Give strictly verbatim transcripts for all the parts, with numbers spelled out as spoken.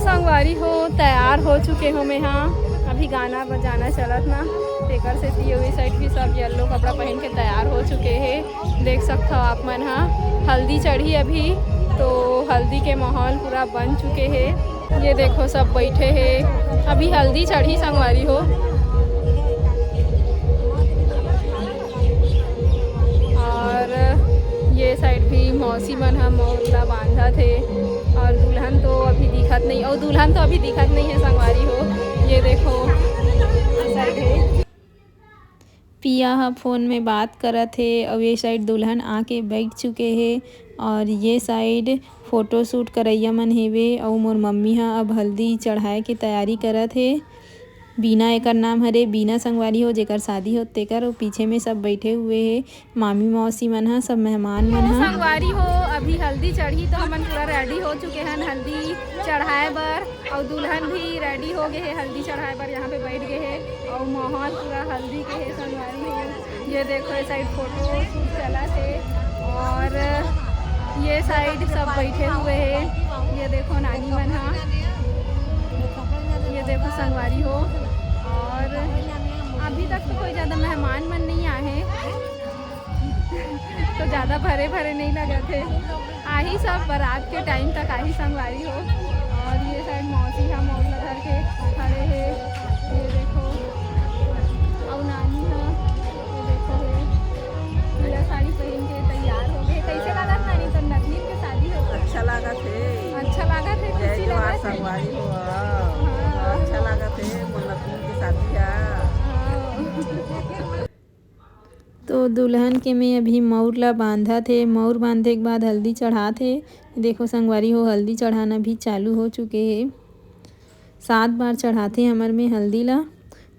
संगवारी हो, तैयार हो चुके हो मैं हा। अभी गाना बजाना चलत ना, तेकर सेती ये साइड भी सब येलो कपड़ा पहन के तैयार हो चुके हे। देख सकथव आप मन हा, हल्दी चढ़ी अभी, तो हल्दी के माहौल पूरा बन चुके हे। ये देखो, सब बैठे हे, अभी हल्दी चढ़ी संगवारी हो। और ये साइड भी मौसी मन ह मौर ला बांधत हे। और दुल्हन तो अभी दिखत नहीं, और दुल्हन तो अभी दिखत नहीं है संगवारी हो। ये देखो, ये साइड है। पिया ह फोन में बात करत हे और ये साइड दुल्हन आके बैठ चुके हे। और ये साइड फोटो शूट करैया मन हेवे और मोर मम्मी ह अब हल्दी चढ़ाए के तैयारी करत हे। बीना एकर नाम हरे, बीना संगवारी हो, जेकर शादी हो तेकर। और पीछे में सब बैठे हुए हे, मामी मौसी मन ह, सब मेहमान मन ह। संगवारी हो, अभी हल्दी चढ़ी तो हमन पूरा रेडी हो चुके हन हल्दी चढ़ाए बर। और दुल्हन भी रेडी हो गए हे हल्दी चढ़ाए बर, यहाँ पे बैठ गए हे। और माहौल पूरा हल्दी के हे संगवारी हो। ये देखो, ये साइड फोटो शूट चलत हे। और ये साइड सब बैठे हुए हे। ये देखो नानी मन हा, ये देखो संगवारी हो। और अभी तक तो कोई ज़्यादा मेहमान मन नहीं आए हैं, तो ज़्यादा भरे भरे नहीं लगत हे। आही सब बारात के टाइम तक आही संगवारी हो। और ये साइड मौसी हा मौर ला धर के खड़े हे। ये देखो, अउ नानी हा, ये देखो हे, पीला साड़ी पहन के तैयार हो गए। कैसे लागत नानी, तो नतनीन के शादी हो? अच्छा लागत हे। अच्छा लागत हे, जय खुशी जोहार लागत हे। संगवारी हो। हाँ। अच्छा लागत हे, मोर नतनीन के शादी हे। हाँ। तो दुल्हन के में अभी मउर ला बांधत हे। मउर बांधे के बाद हल्दी चढ़ात हे। देखो संगवारी हो, हल्दी चढ़ाना भी चालू हो चुके हे। सात बार चढ़ाथे हमर में हल्दी ला।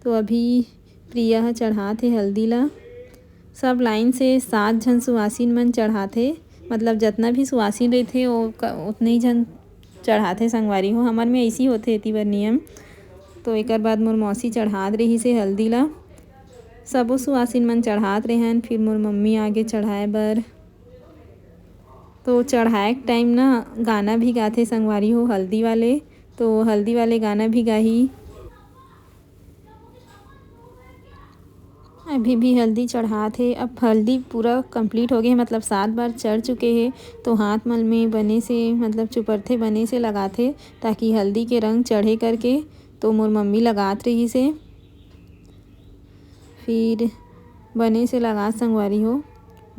तो अभी प्रिया ह चढ़ात हे हल्दी ला। सब लाइन से सात झन सुवासिन मन चढ़ाथे, मतलब जतना भी सुवासिन रहिथे, ओ क-, ओतने ही झन चढ़ाथे संगवारी हो। हमर में ऐसी होथे एती बर नियम। तो एकर बाद मोर मौसी चढ़ात रहिस हे हल्दी ला। सबो सुवासिन मन चढ़ात रेहेन, फिर मोर मम्मी आगे चढ़ाए बर। तो चढ़ाए के टाइम ना गाना भी गाथे संगवारी हो, हल्दी वाले। तो हल्दी वाले गाना भी गाही। अभी भी हल्दी चढ़ात हे। अब हल्दी पूरा कंप्लीट हो गए हे, मतलब सात बार चढ़ चुके हे। तो हाथ मन में बने से, मतलब चुपरथे बने से लगाथे, ताकि हल्दी के रंग चढ़े करके। तो मोर मम्मी लगात रहिस हे। फिर बने से लगात संगवारी हो,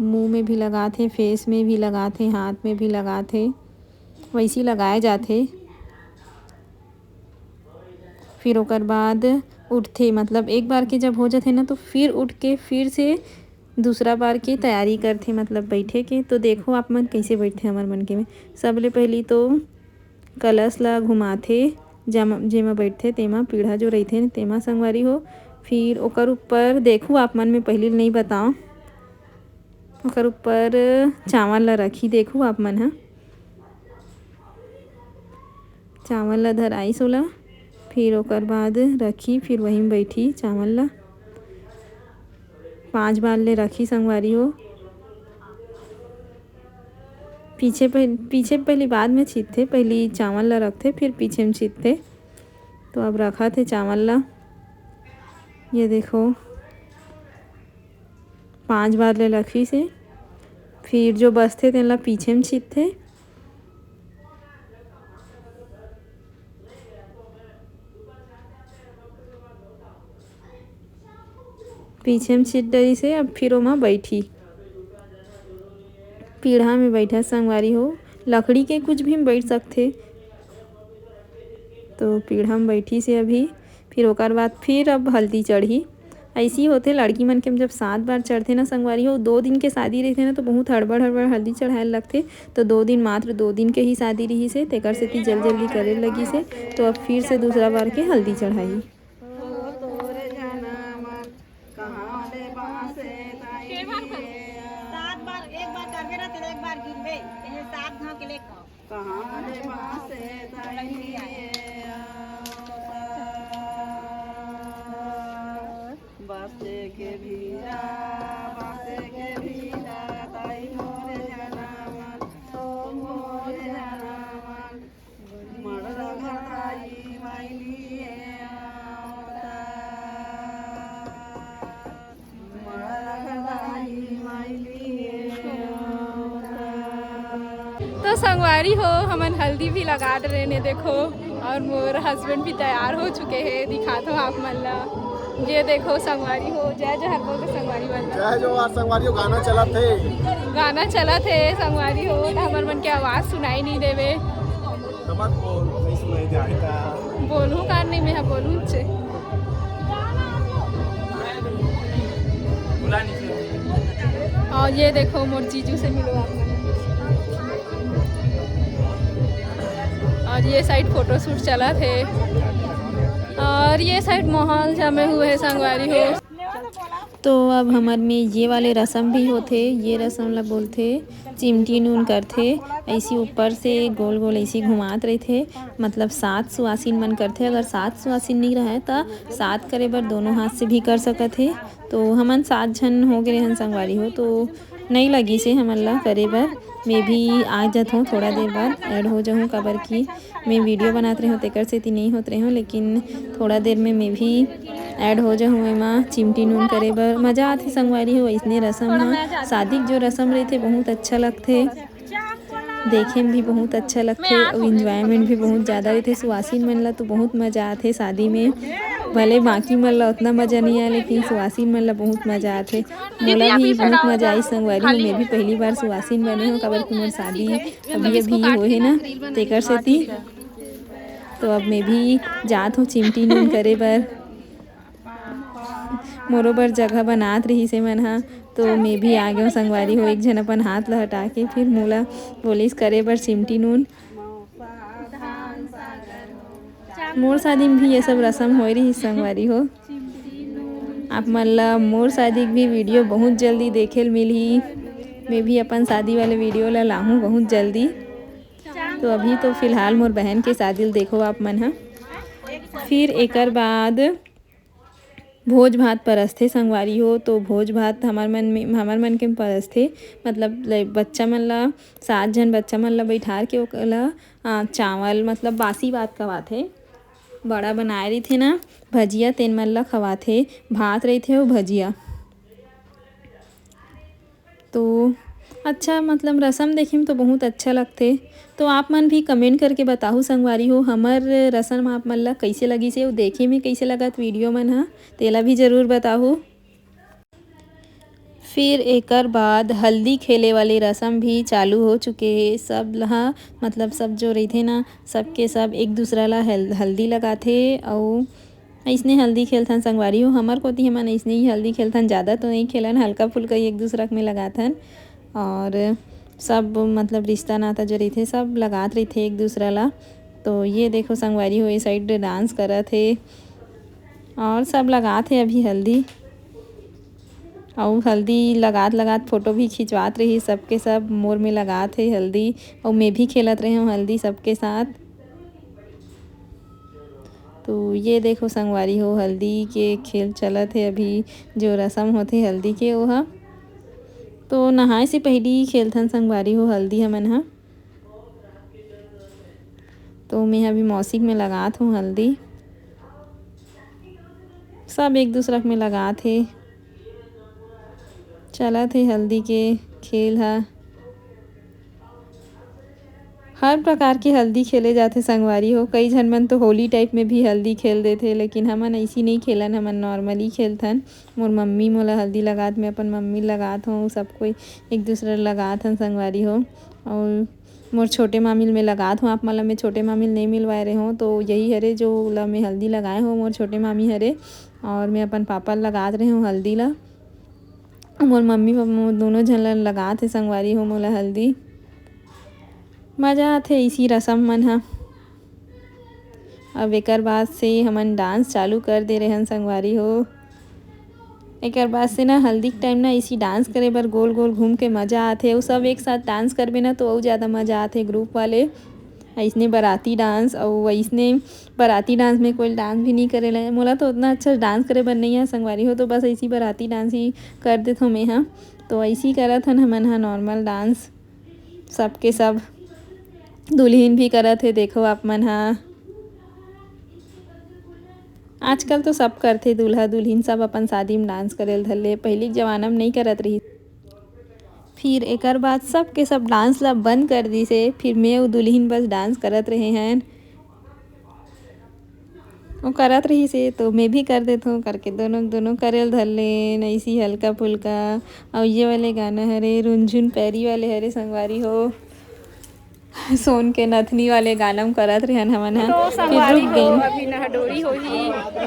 मुंह में भी लगात हे, फेस में भी लगात हे, हाथ में भी लगात हे, वैसी लगाए जात हे। फिर ओकर बाद उठथे, मतलब एक बार के जब हो जाथे ना, तो फिर उठ के फिर से दूसरा बार के तैयारी करथे, मतलब बैठे के। तो देखो आप मन कैसे बैठथे हमर मन के में। सबले पहली तो कलश ला घुमाथे, जम-, जेमा बैठथे तेमा, पीढ़ा जो रहिथे तेमा संगवारी हो। फिर ओकर ऊपर देखू आप मन, में पहिली नहीं बताओ, ओकर ऊपर चावल ला रखी। देखू आप मन ह, चावल ला धराइस ओला, फिर ओकर बाद रखी, फिर वही में बैठी चावल ला। पांच बार ले रखी संगवारी हो। पीछे पह-, पीछे पहली बाद में छीतथे, पहली चावल ला रखथे, फिर पीछे में छीतथे। तो अब रखत हे चावल ला, ये देखो, पांच बार ले रखिस हे। फिर जो बचथे तेन ला पीछे में छीतथे। पीछे में छीत डरिस हे, अब फिर ओमा बैठी, पीढ़ा में बैठा संगवारी हो, लकड़ी के कुछ भी में बैठ सकथे। तो पीढ़ा में बैठिस हे अभी, फिर ओकर बाद फिर अब हल्दी चढ़ही। ऐसी होथे लड़की मन के, जब सात बार चढ़थे ना संगवारी हो, दो दिन के शादी रहिथे ना, तो बहुत हड़बड़ हड़बड़ हल्दी चढ़ाए लगथे। तो दो दिन, मात्र दो दिन के ही शादी रहिस हे, तेकर सेती जल्दी जल्दी करे लगिस हे। तो अब फिर से दूसरा बार के हल्दी चढ़ाही। सात बार, एक बार करबे ना, तेला एक बार गिनबे, तेने सात घाव के लेख हो। कहाँ ले बांसे ताई लिए आवता? बांसे के भीड़ा, बांसे के भीड़ा, ताई मोरे जनामन, ओ मोरे जनामन। मड़रा घाटा अरे हो, हमन हल्दी भी लगा डरेन, देखो। और मोर हस्बैंड भी तैयार हो चुके हैं, दिखात हो आप मन ला। ये देखो संगवारी हो, जय जोहार बोल दे संगवारी मन ला। जय जोहार संगवारी हो, गाना चलत हे। गाना चलत हे संगवारी हो, तो हमर मन के आवाज सुनाई नहीं देवे। तो मत बोल, नहीं सुनाई देवे। बोलूं का नहीं, मैं बोलूं छे। और ये देखो, मोर जीजू से मिलो आप मन। और ये साइड फोटोशूट चलत हे, और ये साइड माहौल जमे हुए है संगवारी हो। तो अब हमर में ये वाले रसम भी होथे, ये रसम ला बोलथे चिमटी नून करथे। ऐसी ऊपर से गोल गोल ऐसी घुमात रहिथे, मतलब सात सुवासिन मन करथे। अगर सात सुवासिन नहीं रहे त सात करे बर दोनों हाथ से भी कर सकत हे। तो हमन सात झन हो गए रहन संगवारी हो, तो नहीं लगिस हे हमन ला करे बर। मैं भी आ जात हूँ थोड़ा देर बाद, ऐड हो जाहूँ, काबर कि मैं वीडियो बनात रहे हूँ तेकर सेती नहीं होत रहे हूँ, लेकिन थोड़ा देर में मैं भी ऐड हो जाहूँ एमा चिमटी नून करे बर। मजा आथे संगवारी हो, ऐसने रसम ह, शादी के जो रसम रहिथे बहुत अच्छा लगथे, देखे में भी बहुत अच्छा लगथे और इंजॉयमेंट भी बहुत ज़्यादा रहिथे। सुवासिन मन ला तो बहुत मजा आथे शादी में, भले बाकी मन ला उतना मजा नहीं आए, लेकिन सुवासिन मन ला बहुत मजा आथे। मोला भी बहुत मजा आई संगवारी हो, मैं भी पहली बार सुवासिन बने हूँ, काबर कि मोर शादी अभी अभी होहे ना, तेकर सेती। तो अब मैं भी जात हूँ चिमटी नून करे बर। मोरो बर जगह बनात रहिस हे मन ह, तो मैं भी आ गेंव संगवारी हो। एक झन अपन हाथ ला हटा के फिर मोला बोलिस करे बर चिमटी नून। मोर शादी में भी ये सब रसम होए रहिस संगवारी हो। आप मन ला मोर शादी के भी वीडियो बहुत जल्दी देखे ल मिलही। मैं भी अपन शादी वाले वीडियो ला लाहूँ बहुत जल्दी। तो अभी तो फिलहाल मोर बहन के शादी ल देखो आप मन ह। फिर एकर बाद भोज भात परसथे संगवारी हो। तो भोज भात हमर मन में, हमर मन के परसथे, मतलब ल-, बच्चा मन ला, सात झन बच्चा मन ला बैठार के ओकला, आ, चावल, मतलब बासी भात खवाथे, बड़ा बनाए रहिथे ना भजिया, तेन मन ला खवाथे, भात रहिथे अउ भजिया। तो अच्छा, मतलब रसम देखे में तो बहुत अच्छा लगथे। तो आप मन भी कमेंट करके बताहू संगवारी हो, हमर रसम आप मन ला कइसे लगिस हे, अउ देखे में कइसे लगत वीडियो मन ह, तेला भी जरूर बताहू। फिर एकर बाद हल्दी खेले वाले रसम भी चालू हो चुके हे। सब ह, मतलब सब जो रहिथे ना, सबके सब एक दूसरा ला हल-, हल्दी लगाथे अउ अइसने हल्दी खेलथन संगवारी हो। हमर कोती हमन अइसने ही हल्दी खेलथन, ज़्यादा तो नहीं खेलन, हल्का फुल्का ही एक दूसरा के में लगाथन। और सब मतलब रिश्ता नाता जो रहिथे सब लगात रहिथे एक दूसरा ला। तो ये देखो संगवारी हो, ये साइड डांस करत हे और सब लगात हे अभी हल्दी। अउ हल्दी लगात लगात फोटो भी खिंचवात रही सबके सब। मोर में लगात हे हल्दी अउ मैं भी खेलत रहे हूँ हल्दी सबके साथ। तो ये देखो संगवारी हो, हल्दी के खेल चलत हे अभी, जो रसम होथे हल्दी के ओहा। तो नहाए से पहिली ही खेलथन संगवारी हो हल्दी हमन ह। तो मैं अभी मौसी के में लगात हूँ हल्दी, सब एक दूसरा के में लगात हे। चलत हे हल्दी के खेल ह। हर प्रकार के हल्दी खेले जाथे संगवारी हो। कई झन मन तो होली टाइप में भी हल्दी खेल देथे, लेकिन हमन ऐसी नहीं खेलन, हमन नॉर्मली खेलथन। मोर मम्मी मोला हल्दी लगात, मैं अपन मम्मी लगात हूँ, सब कोई एक दूसरे ल लगात हन संगवारी हो। और मोर छोटे मामी ल मैं लगात हूँ, आप मन ल मैं छोटे मामी ल नहीं मिलवाए रहे हूँ, तो यही हरे जो ला मैं हल्दी लगाए हूँ, मोर छोटे मामी हरे। और मैं अपन पापा ल लगात रहे हूँ हल्दी ला। मोर मम्मी पापा मोर दोनों झन ल लगात हे संगवारी हो मोला हल्दी। मजा आथे इसी रसम मन ह। अब एकर बाद से हमन डांस चालू कर दे रहे हन संगवारी हो। एकर बाद से ना हल्दी के टाइम ना इसी डांस करे बर गोल गोल घूम के मजा आथे। अउ सब एक साथ डांस करबे ना तो अउ ज़्यादा मजा आथे ग्रुप वाले। अइसने बाराती डांस, अउ अइसने बाराती डांस में कोई डांस भी नहीं करेला। मोला तो उतना अच्छा डांस करे बर नहीं है संगवारी हो, तो बस ऐसी बाराती डांस ही कर देथों मैं ह। तो ऐसी करत हन हमन ह नॉर्मल डांस, सबके सब दुल्हिन भी करत हे। देखो आप मन ह, आजकल तो सब करथे, दूल्हा दुल्हिन सब अपन शादी में डांस करे ल धर ले। पहिली के जमाना में नहीं करत रही। फिर एकर बाद सब के सब डांस ला बंद कर दिस हे। फिर मैं अउ दुल्हिन बस डांस करत रहे हन। वो करत रहिस हे तो मैं भी कर देथों करके दोनों दोनों करे ल धर लेन ऐसी हल्का फुल्का। अउ ये वाले गाना हरे रुनझुन पैरी वाले हरे संगवारी हो। सोन के नथनी वाले गाना म करत रहन हमन ह। तो फिर संगवारी रुक हो, गेन। अभी नहडोरी होही,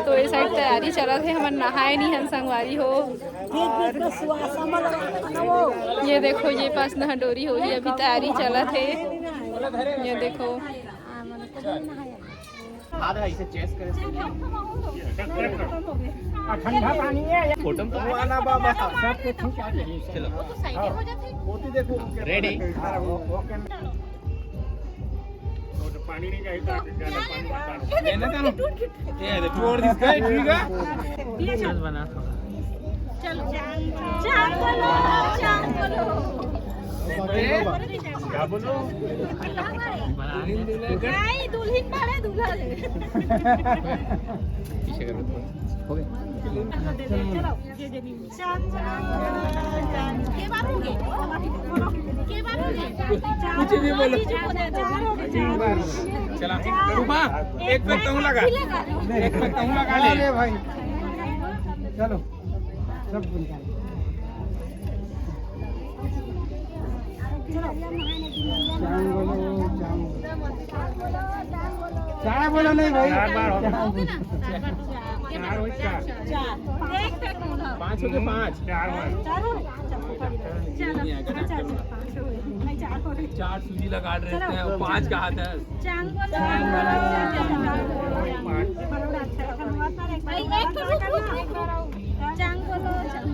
तो ये साइड तैयारी चलत हे, हमन नहाए नहीं हन संगवारी हो। और ये देखो, ये पास नहडोरी होही, अभी तैयारी चलत हे। ये देखो, आधा इसे चेस करे। आ, ठंडा पानी है या? फोटो में तो वो आना बाबा। सब कुछ ठीक है। चलो। वो तो साइड में हो जाते हैं। वो तो देखो, रेडी। हाँ, वो, वो कैमरा। वो तो पानी नहीं चाहिए, तो ज्यादा पानी मत डालो। ये ना डालो। ये है, छोड़ दिस का, ठीक है? बस बना थोड़ा। चलो। चांग बोलो, चांग बोलो। क्या बोलो? नहीं, दुल्हिन बड़े दूल्हा ले। पीछे कर दो। हो गया। चलो। चांग बोलो, चांग। के बार हो गए? के बार हो गए? कुछ भी बोलो। चला, रुमा, एक पैर तहूँ लगा। एक पैर तहूँ लगा ले। अरे भाई, चलो, सब बन जाए। चांग बोलो, चांग। चाय बोलो नहीं भाई। चार बार हो गया। चार हो गया। चार। पाँच हो गए, पाँच। चार हुए। चार हो गए? चलो। अच्छा, अच्छा, पाँच हो गए। नहीं, चार हो गए। चार सूजी लगा रहे हैं, पाँच का हाथ है। चांग बोलो, चांग बोलो। भाई, एक तो रुक, रुक, रुक। चांग बोलो, चांग।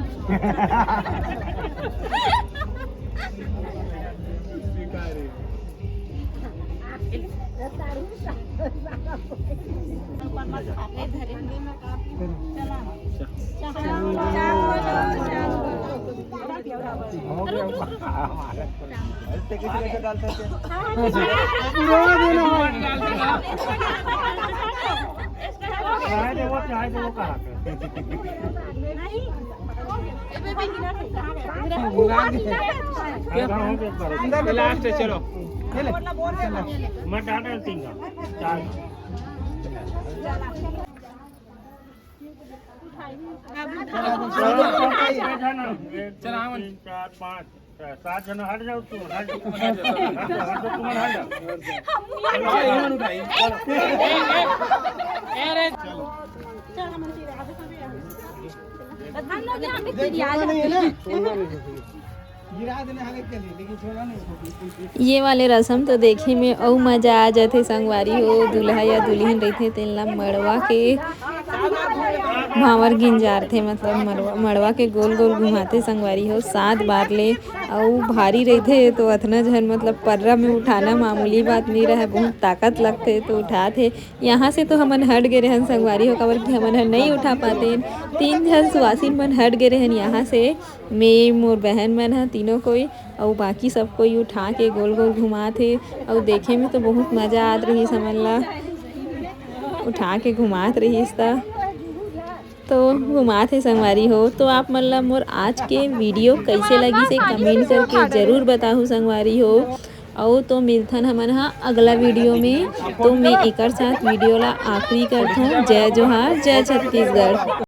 स्वीकार है। लास्ट है, चलो। मत डाल सिंह। चार। चल, आवन। तीन, चार, पाँच, छह, सात जन हट जाओ, तुम हट जाओ, हट जाओ, हट जाओ, तुम हट जाओ। हम लोग यहाँ पे चलो। हम लोग यहाँ पे चलो। नहीं है ना? गिरा देना हर एक के लिए, लेकिन छोड़ना नहीं। ये वाले रसम तो देखे में अउ मजा आ जाथे संगवारी हो। दूल्हा या दुल्हन रहिथे तेन ला मड़वा के भांवर गिंजारथे, मतलब मड़वा, मड़वा के गोल गोल घुमाथे संगवारी हो सात बार ले। अउ भारी रहिथे तो अतना झन मतलब पर्रा में उठाना मामूली बात नहीं रहे, बहुत ताकत लगथे तो उठाथे। यहाँ से तो हमन हट गे रहन संगवारी हो, काबर कि हमन ह नहीं उठा पातेन। तीन झन सुवासिन मन हट गे रहन यहाँ से। मैं, मोर बहन मन ह तीनों कोई, अउ बाकी सब कोई उठा के गोल गोल घुमात हे। अउ देखे में तो बहुत मजा आत रहिस हमन ला, उठा के घुमात रहिस त। तो घुमात हे संगवारी हो। तो आप मन ला मोर आज के वीडियो कैसे लगिस हे कमेंट करके जरूर बताहू संगवारी हो। अउ तो मिलथन हमन ह अगला वीडियो में। तो मैं एकर साथ वीडियो ला आखिरी करथों। जय जोहार, जय छत्तीसगढ़।